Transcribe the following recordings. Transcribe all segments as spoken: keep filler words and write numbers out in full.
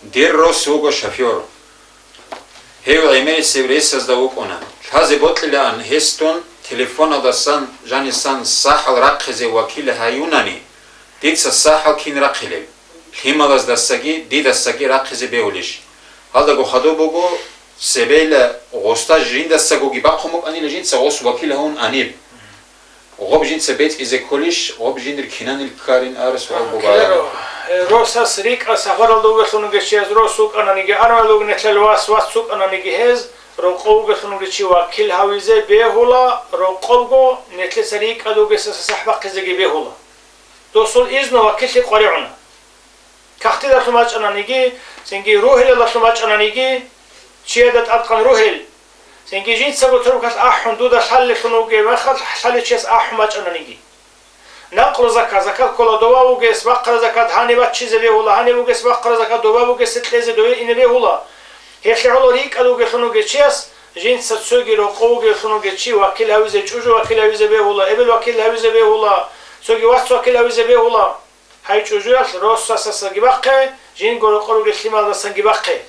Дир рос вуго шофёр. Гьев гӀемерисев ресазда вукӀуна. Лъазе бокьилаан гьесдун телефоналдасан жанисан сахӀал рахъизе вакил гьаюнани, дица сахӀал кин рахъилел? Лъималаздасаги дидасаги рахъизе бегьулищ? Гьалдаго хадуб буго, цебейила гъоста жиндасагоги бахъун букӀанила жинца гъос вакил гьавун аниб. Гъоб жинца бецӀизе кколищ, гъоб жиндир кинанил ккарин арес ва А, буго ккеларо. Э, росас рикӀкӀад сапаралда вугелъун вугев чияс рос вукӀананиги, армиялда вугев нилъер вас, вац вукӀананиги гьез, рокъов вугелъун вугев чи вакил гьавизе бегьула, рокъовго нилъеца рикӀкӀад вугесаса сахӀ бахъизеги бегьула. Досул изну вакиллъи къваригӀуна. Кагътидалъун бачӀананиги, цинги ругьелалдалъун бачӀананиги, чияда тӀадкъан ругьел, цинги жинцаго туркалъ ахӀун дуда лъалелъун вугев мехалъ лъалев чияс ахӀун бачӀананиги. Накълу закат, закат ккола дова вугес, бахъараб закат гьаниб баччизе бегьула, гьаниб вугес бахъараб закат дова вугесе кьезе дове ине бегьула. Гьелъие гӀоло рикӀкӀад вугелъун вугев чияс, жинца цоги рокъов вугевлъун вугев чи вакил гьавизе, чӀужу вакил гьавизе бегьула, эбел вакил гьавизе бегьула, цоги вац вакил гьавизе бегьула. Гьай чӀужуялъ росасасаги бахъе, жинго рокъор ругел лъималдасанги бахъе.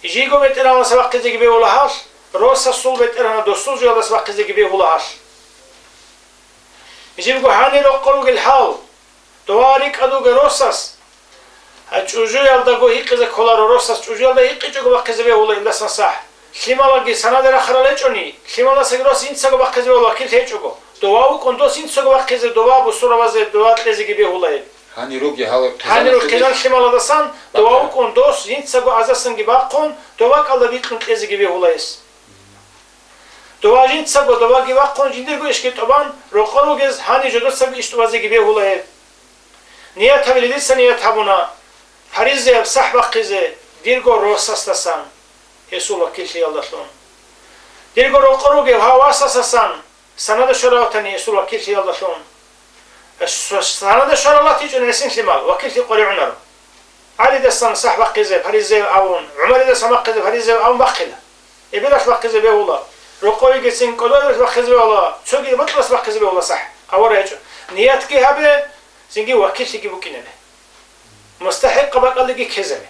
Жийго бетӀергьанаса бахъизеги бегьула гьалъ, росасул бетӀергьанас досул жоялдаса бахъизеги бегьула гьалъ. Жибго гьанир рокъор ругел гьал, дова рикӀкӀад вугев росас, гьа, чӀужуялдаго гьикъизе кколаро, росас чӀужуялда гьикъичӀого бахъизе бегьула илдасан сахӀ. Лъималаги санаде рахарал гьечӀони, лъималасаги рос жинцаго бахъизе бегьула вакил гьечӀого. Дова вукӀун дос жинцаго бахъизе, дова бусурбабазе дова кьезеги бегьула гьеб. Гьанир ругел гьал Гьанир хъизан-, хъизан лъималадасан дова бахъе. ВукӀун дос жинцаго азасанги бахъун, дова кӀалда бикьун кьезеги бегьула гьес. Дова жинцаго доваги бахъун, жиндирго ишги тӀубан, рокъор ругез гьанир жодоцаго иш тӀубазеги бегьула гьеб. Ният гьабилеб дица ният гьабуна, паризаяб сахӀ бахъизе дирго росасдасан, гьесул вакиллъиялдалъун. Дирго рокъор ругев гьав васасасан, санада щварав ватани гьесул вакиллъиялдалъун. С-, санада щварав ватичӀони гьесин лъимал, вакиллъи къваригӀунаро. ГӀалидасан сахӀ бахъизе, паризаяб абун, ГӀумаридасан бахъизе, паризаяб абун бахъила. Эбелалъ бахъизе бегьула, рокъовегицин кӀодоялъ бахъизе бегьула, цоги бокьулас бахъизе бегьула сахӀ, авара гьечӀо. Ниятги гьабе, цинги вакиллъиги букӀинабе. МустахӀикъаб бакӀалдеги ккезабе.